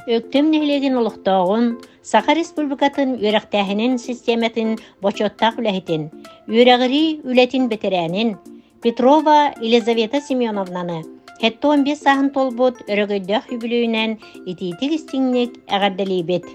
Өктөм нэһилиэгин олохтооҕун, Саха Республикатын үөрэхтээһинин систиэмэтин бочуоттаах үлэһитин, үөрэҕирии үлэтин бэтэрээнин Петрова Елизавета Семеновнаны 75 сааһын туолбут өрөгөйдөөх үбүлүөйүнэн итиитик-истиҥник эҕэрдэлиибит!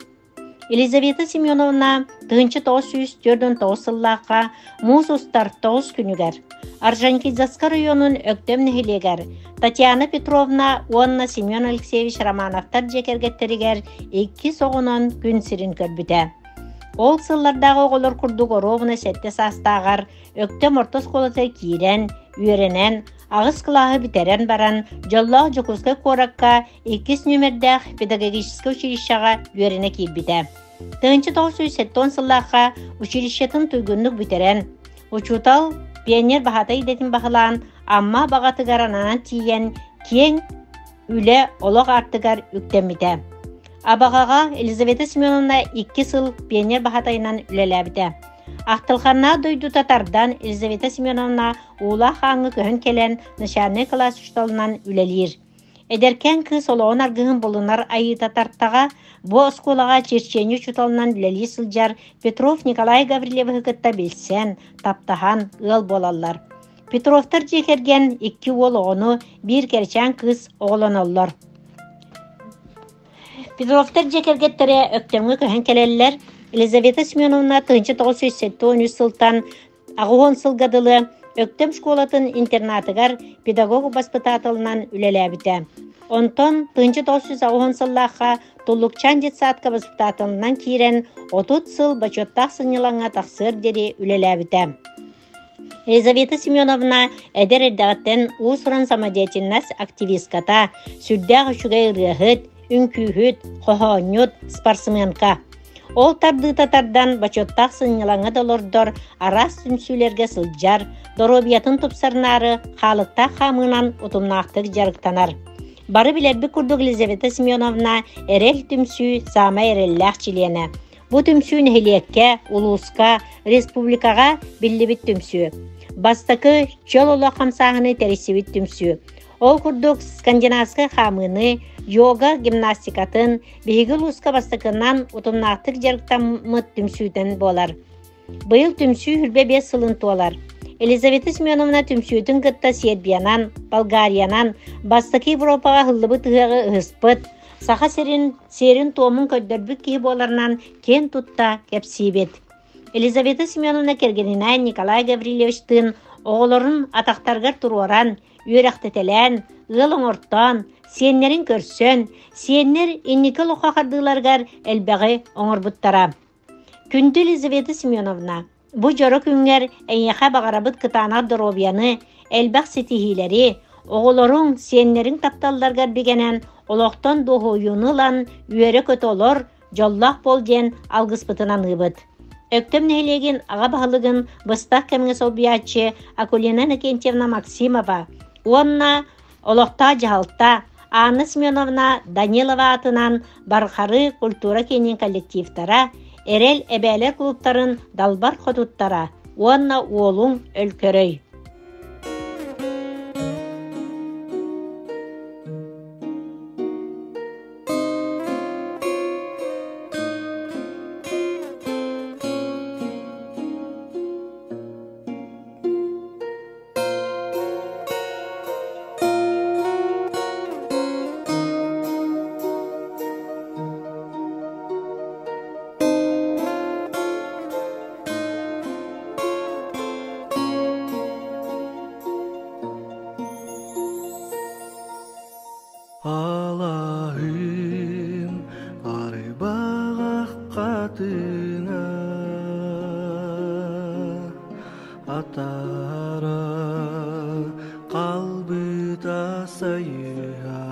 Елизавета Семеновна 1949 сыллаахха муус устар тоҕус күнүгэр Орджоникидзевскай оройуонун Өктөм нэһилиэгэр Татьяна Петровна уонна Семен Алексеевич Романовтар дьиэ кэргэттэригэр иккис оҕонон күн сирин көрбүтэ. Ол сыллардааҕы оҕолор курдук оруобуна сэттэ саастааҕар Өктөм орто оскуолатыгар киирэн, үөрэнэн, аҕыс кылааһы бүтэрэн баран, дьоллоох Дьокуускай куоракка иккис нүөмэрдээх педагогическай училищеҕа үөрэнэ киирбитэ. 1970 сыллаахха училищетын туйгуннук бүтэрэн, учуутал, пионер баһаатай идэтин баһылаан, Амма баҕатыгар ананан тиийэн, киэҥ үлэ олох аартыгар үктэммитэ. Абаҕаҕа Елизавета Семеновна икки сыл пионер баһаатайынан үлэлээбитэ. Ахтылҕаннаах дойдута тардан Елизавета Семеновна Уулаах Ааҥҥа көһөн кэлэн начальнай кылаас учууталынан үлэлиир. Эдэркээн кыыс олоҕун аргыһын булунар айыыта тартаҕа, бу оскуолаҕа черчение учууталынан үлэлии сылдьар Петров Николай Гаврильевиһы кытта билсэн, таптаһан ыал буолаллар. Петровтар дьиэ кэргэн икки уол оҕону, биир кэрэчээн кыыс оҕолоноллор. Петровтар дьиэ кэргэттэрэ Өктөмҥө көһөн кэлэллэр. Елизавета Семеновна 1973 сылтан 80 сылга дылы Өктөм школатын интернатыгар педагог-баспытааталынан үлэлээбитэ. Онтон 1980 сыллаахха Туллукчаан детсадка баспытааталынан киирэн 30 сыл бочуоттаах сынньалаҥҥа тахсыар диэри үлэлээбитэ. Елизавета Семеновна эдэр эрдэҕиттэн уус-уран самодеятельность активистката, сүрдээх үчүгэй ырыаһыт, үҥкүүһүт, хоһоонньут, спортсменка. Ол тардыыта тардан бочуоттаах сынньалаҥҥа да олордор, араас түмсүүлэргэ сылдьар, доруобуйатын тупсарынаары хаалыктаах хаамыынан утумнаахтык дьарыктанар. Бары билэрбит курдук Елизавета Семеновна Эрэл түмсүү саамай эрэллээх чилиэнэ. Бу түмсүү нэһилиэккэ, улууска, республикаҕа биллибит түмсүү. Бастакы чөл олох хамсааһыны тэрийсибит түмсүү. Ол курдук скандинавскай хаамыыны, йога гимнастикатын биһиги улууска бастакынан утумнаахтык дьарыктаммыт түмсүүтэн буолар. Быйыл түмсүү 25 сылын туолар. Елизавета Семеновна түмсүүтүн кытта Сербиянан, Болгариянан бастакы Европаҕа ыһыллыбыт ыһыаҕы ыһыспыт, Саха сирин сиэрин-туомун көрдөрбүт киһи буоларынан киэн тутта кэпсиибит. Елизавета Семеновна кэргэнинээн Николай Гаврильевичтыын оҕолорун атахтарыгар туруоран, үөрэхтэтэлээн, ыал оҥортоон, сиэннэрин көрсөн, сиэннэр инники олоххо хардыыларыгар элбэҕи оҥорбуттара. Күндү Елизавета Семеновна, бу дьоро күҥҥэр эйиэхэ баҕарабыт кытаанах доруобуйаны, элбэх ситиһиилэри, оҕолоруҥ, сиэннэриҥ тапталларыгар бигэнэн, олохтон дуоһуйууну ылан, үөрэ-көтө олор, дьоллоох буол диэн алгыспытын аныыбыт. Өктөм нэһилиэгин аҕа баһылыгын быстах кэмҥэ солбуйааччы Акулина Иннокентьевна Максимова уонна олохтоох дьаһалта Анна Семеновна Данилова аатынан Бархары культура киинин коллективтара, Эрэл эбээлэр клубтарын далбар хотуттара уонна уолуҥ Өлкөрөй. Алаһым арбаҕах хатыҥа Атара қалбыта сайыһа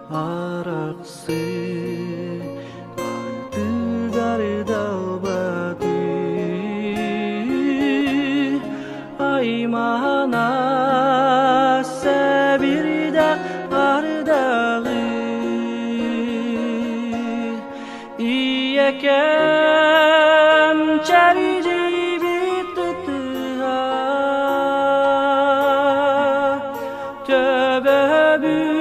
Арахсы артыгар далбаты Аймана сэбирдэ ардаҕы Ийэкэм чэрдийбит ытыһа Төбөбүн.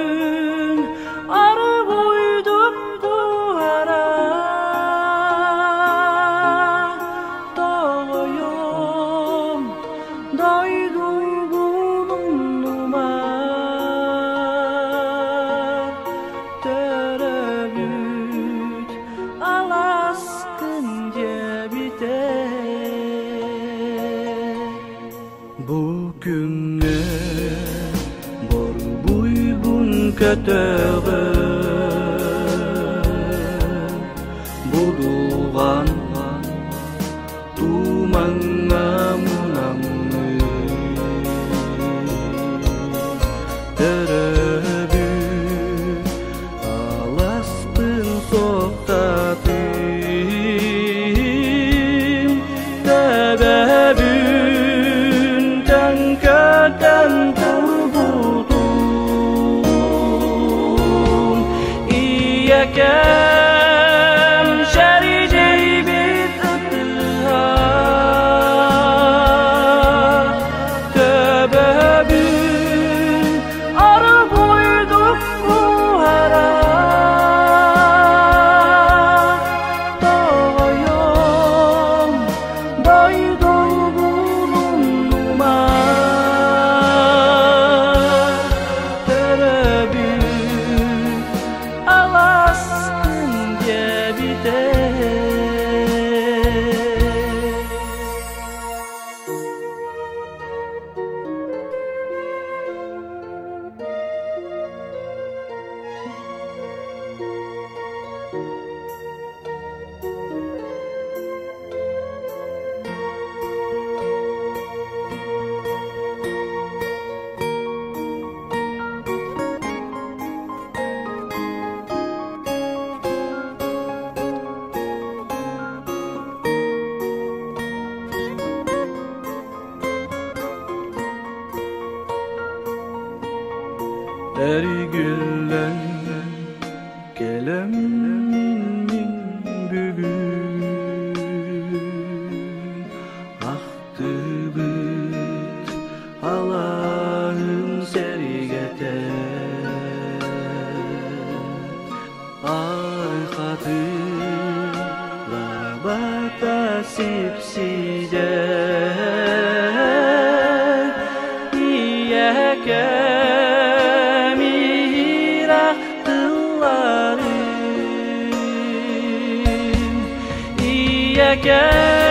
Көтөҕө Будулҕан Тумаҥҥа мунаҥҥын Төрөбүт аласпын суохтатым Төбөбүн төҥкөтөн турбутум Ийэкэм шэридийбит ытыһа Төбөбүн аргуйдук куһара Тоҕойом дойдубун умнума Төрөбүт аласкын диэбитэ. Эргиллэн кэлэммин мин бүгүн Ахтыбыт алааһым сэргэтэ Архатын лабата сипсидэ Ийэкэм иһирэх тылларын Ийэкэм